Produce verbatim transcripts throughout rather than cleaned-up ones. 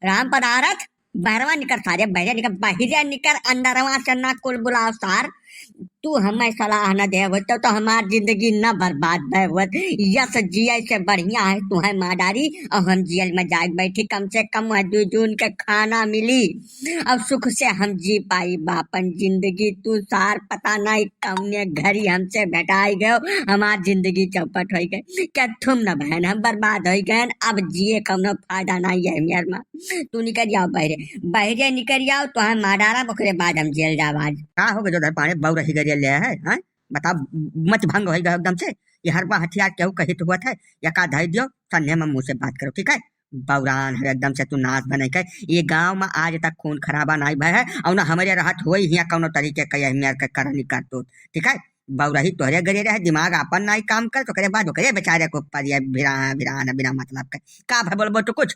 राम पदारथ, बहरवा निकर सारे, बहरे निकर, बहरे निकर, अंदरवा से ना कुल बुलाओ सार। तू हमें सलाह न दे होत तो, तो हमार जिंदगी न बर्बाद भय होत। यस जिए से बढ़िया है तू है मादारी, और हम जेल में जाके बैठी, कम से कम वह दू जून के खाना मिली, और सुख से हम जी पाई बापन जिंदगी। तू सार पता नहीं कौने घड़ी हमसे भेटाई गयो, हमार जिंदगी चौपट हो गई। क्या तुम न बहन, हम बर्बाद हो गए, अब जिए कौनो फायदा नहीं है मेर में। तू निकर जाओ बहरे, बहरे निकर जाओ, तो हम मार डालब, ओकरे बाद हम जेल जाब आज। का हो गजोधर पांड़े, बउरही गरिया ले है, हैं? बताओ, मत भंग होई गयो एकदम से। ये हरबा हथियार केहू कहित हुआ था, या का धई दियो, सन्ने में मुंह से बात करो, ठीक है? बउरान है एकदम से तू नास बने के। ये गांव में आज तक खून खराबा नाई भय है, और ना हमरे रहत होई हियां कौनो तरीके का यह मेर के करनी करतूत, ठीक है? बउरही तोहरे गरिया रहे, दिमाग आपन नाई काम कर, तो ओकरे बाद ओकरे बेचारे को ऊपर ये भिरा, भिरा, बिना मतलब के। का भय बोलबो तू कुछ?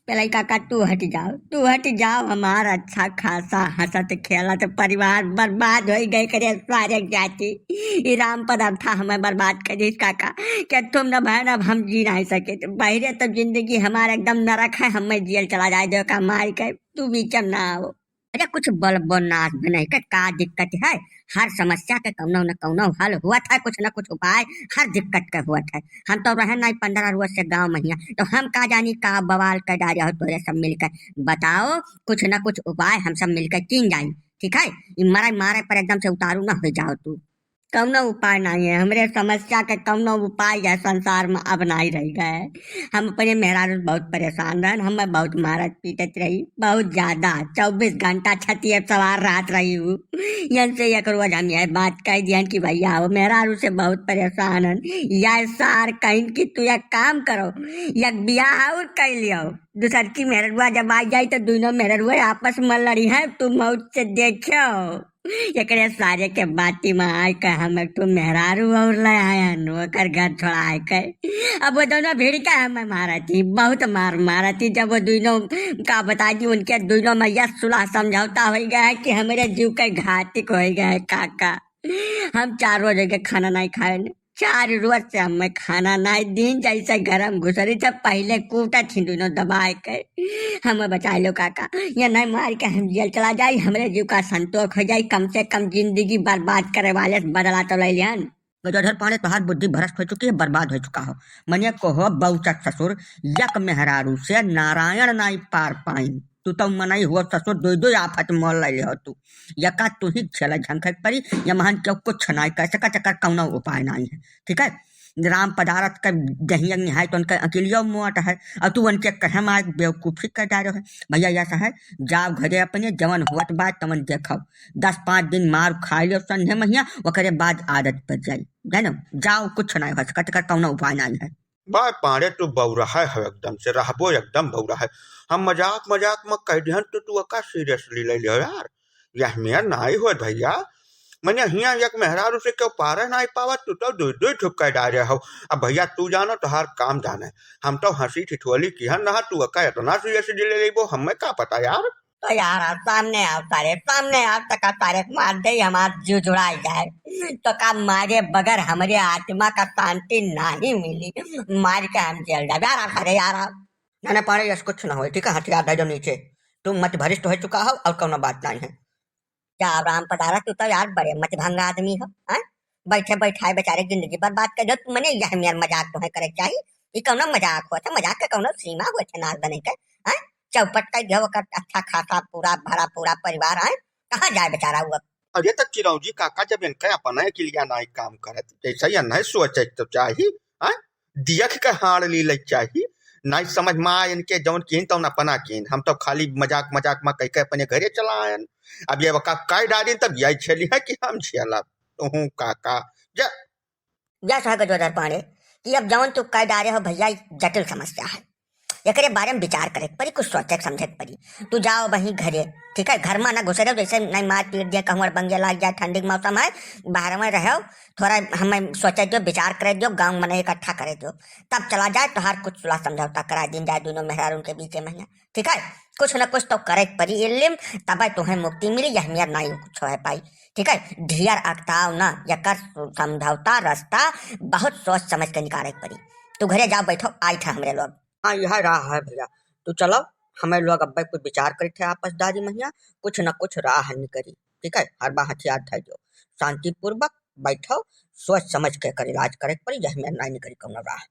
पेलाई काका, तू हट जाओ, तू हट जाओ, हमार अच्छा खासा हंसत खेलत परिवार बर्बाद होई गए करे सारे जाति। ई राम पदार्था हमें बर्बाद कर दी काका। क्या तुम न बहन, अब हम जी नहीं सके। तो बहरे तो जिंदगी हमार एकदम नरक है, हमें जेल चला जाए दो का मार के, तू बीच में ना आओ। अरे कुछ बोल बोल नास भी नहीं के, का दिक्कत है? हर समस्या के कौनो न कौनो हल हुआ था, कुछ न कुछ उपाय हर दिक्कत के हुआ था। हम तो रहे नहीं पंद्रह रोज से गांव में हियां, तो हम का जानी का बवाल कर डारे हो तोरे सब मिलकर। बताओ, कुछ न कुछ उपाय हम सब मिलकर कीन जाई, ठीक है? ई मरे मारे पर एकदम से उतारू ना हो जाओ तू। कौनो उपाय नहीं है, हमरे समस्या के कौनो उपाय यह संसार में अब नहीं रह गए। हम अपने मेहरारू से बहुत परेशान रहन, हमें बहुत मारत पीटत रही, बहुत ज्यादा, चउबीस घंटा छतिए सवार रहत रही हूँ। यन से एक रोज हम यह बात कह दियन कि भैया हो, मेहरारू से बहुत परेशान हन, यह सार कहिन कि तू एक काम करो, एक बियाह और कर लियो, दूसर की मेहररुआ जब आ जाई तो दोनों मेहररुआ आपस में लड़ी है, तू मौत से देखो। एकरे सारे के बाती में आए के हम एक ठो मेहरारू और ले आयन, ओकर घर छोड़ाए के। अब वो दोनों भिड़ के हमें मारती, बहुत मार मारती। जब वो दोनों का बता दी, उनके दोनों में यह सुलह समझौता हो गया है कि हमरे जीव के घातिक हो गया है काका। हम चार रोज के खाना नहीं खाए, चार रोज से हमें खाना नहीं दीन, जैसे घर में घुसरी थे पहले कूटा थी दोनों दबाए के। हमें बचा लो काका, ये नहीं मार के हम जेल चला जाई, हमरे जीव का संतोष हो जाई, कम से कम जिंदगी बर्बाद करे वाले से बदला तो ले लियन। गजोधर पांड़े, तोहार बुद्धि भ्रष्ट हो चुकी है, बर्बाद हो चुका हो। मने को हो बौचक ससुर, यक मेहरारू से नारायण नाई पार पाइन। तू तो मनई हुआ ससुर, दुई दुई आफत मोल ले हो तू। यका तू ही छेला झंखक परी, या महान क्यों कुछ नाई कर सकत, एकर कौनो उपाय नाई है, ठीक है? राम पदारथ का जहिया निहाय तो उनका अकेलियो मोट है, और तू उनके कहे मार बेवकूफी कर डालो है। भैया ऐसा है, जाओ घरे अपने, जवन हुआ तो बात तवन देखो, दस पाँच दिन मार खा लियो संझे महिया, ओकरे बाद आदत पड़ जाई, जानो? जाओ, कुछ नाई हो सकत, एकर कौनो उपाय नाई है। भाई पांड़े, तू बौरा है, है एकदम से, रहबो एकदम बौरा है। हम मजाक मजाक में कह दिहन तो तू ओका seriously ले लियो यार। यह मेर नाई होत भैया। मने हियां एक मेहरारू से क्यों पारे नाई पावत, तू तो दुई दुई ठुक कह डारे हो। अब भैया तू जानो, तोहार काम जाने। हम तो हंसी ठिठोली किहन रहा, तू ओका इतना seriously ले लेबो, हमें का पता यार। तो यार, सामने आओ सारे, सामने आओ, तका सारे मार दे, हमार जीव जुड़ाई जाए। तो का मारे बगैर हमरे आत्मा का शांति नहीं मिली, मार के हम जेल जाए। यार, आ सारे, यार, आओ। ना, ना, पाड़े, यस कुछ ना होए, ठीक है? हथियार दे दो नीचे। तू मत भ्रष्ट हो चुका हो और कौनो बात नहीं है। क्या राम पधारा, तू तो यार बड़े मत भंग आदमी हो, हैं? बैठे बैठाए बेचारे जिंदगी बर्बाद कर दो। तू मने यह मेर मजाक तो है करे चाहिए, ये कौनो मजाक होत है? मजाक के कौनो सीमा होत है नारदन के, हैं? चौपट कर दियो ओकर अच्छा खासा पूरा भरा पूरा परिवार, हैं? कहाँ जाए बेचारा वो? अरे तो चिरौंजी काका, जब इनके अपना अकिलिया नाई काम करत, जैसे ये नहीं सोचे तो चाही, हैं? दियख के हाड़ ली ले चाही, नाई समझ में आए इनके, जौन कीन तौन अपना कीन, हम तो खाली मजाक मजाक में कह के अपने घरे चला आयन। अब ये वका कह डालिन तब यही छेली है कि हम छेला, तुहूँ काका, जा। यस है गजोधर पांड़े कि अब जौन तू कह डारे हो भैया, ई जटिल समस्या है, एकरे बारे में विचार करे के पड़ी, कुछ सोचे के समझे के पड़ी। तू जाओ वहीं घरे, ठीक है, घर में ना घुसे रहो, जैसे नहीं मार पीट दिया, कहूँ बंगे लाग जाए, ठंडी के मौसम है, बाहर में रहो, थोड़ा हमें सोचे दो, विचार करे दो, गाँव में इकट्ठा करे दो, तब चला जाए, तोहार कुछ सुलह समझौता करा दिन जाए दोनों मेहरारू के बीच में, ठीक है? कुछ न कुछ तो करे के पड़ी इल्लिम, तबे तुम्हें मुक्ति मिली, यह मेर नाई कुछ है पाई, ठीक है? ढियर अकताव ना, यकर समझौता रास्ता बहुत सोच समझ के निकाले के पड़ी। तू घरे जाओ, बैठो, आई था हमरे लोग। हाँ, यह राह है भैया, तू चलो, हमें लोग अब्बे कुछ विचार करित है आपसदारी महिया, कुछ न कुछ राह निकरी। ठीक है, हर बार हथियार धर दो, शांतिपूर्वक बैठो, सोच समझ के कर इलाज करे के पड़ी, यही में नहीं निकरी कौनो राह।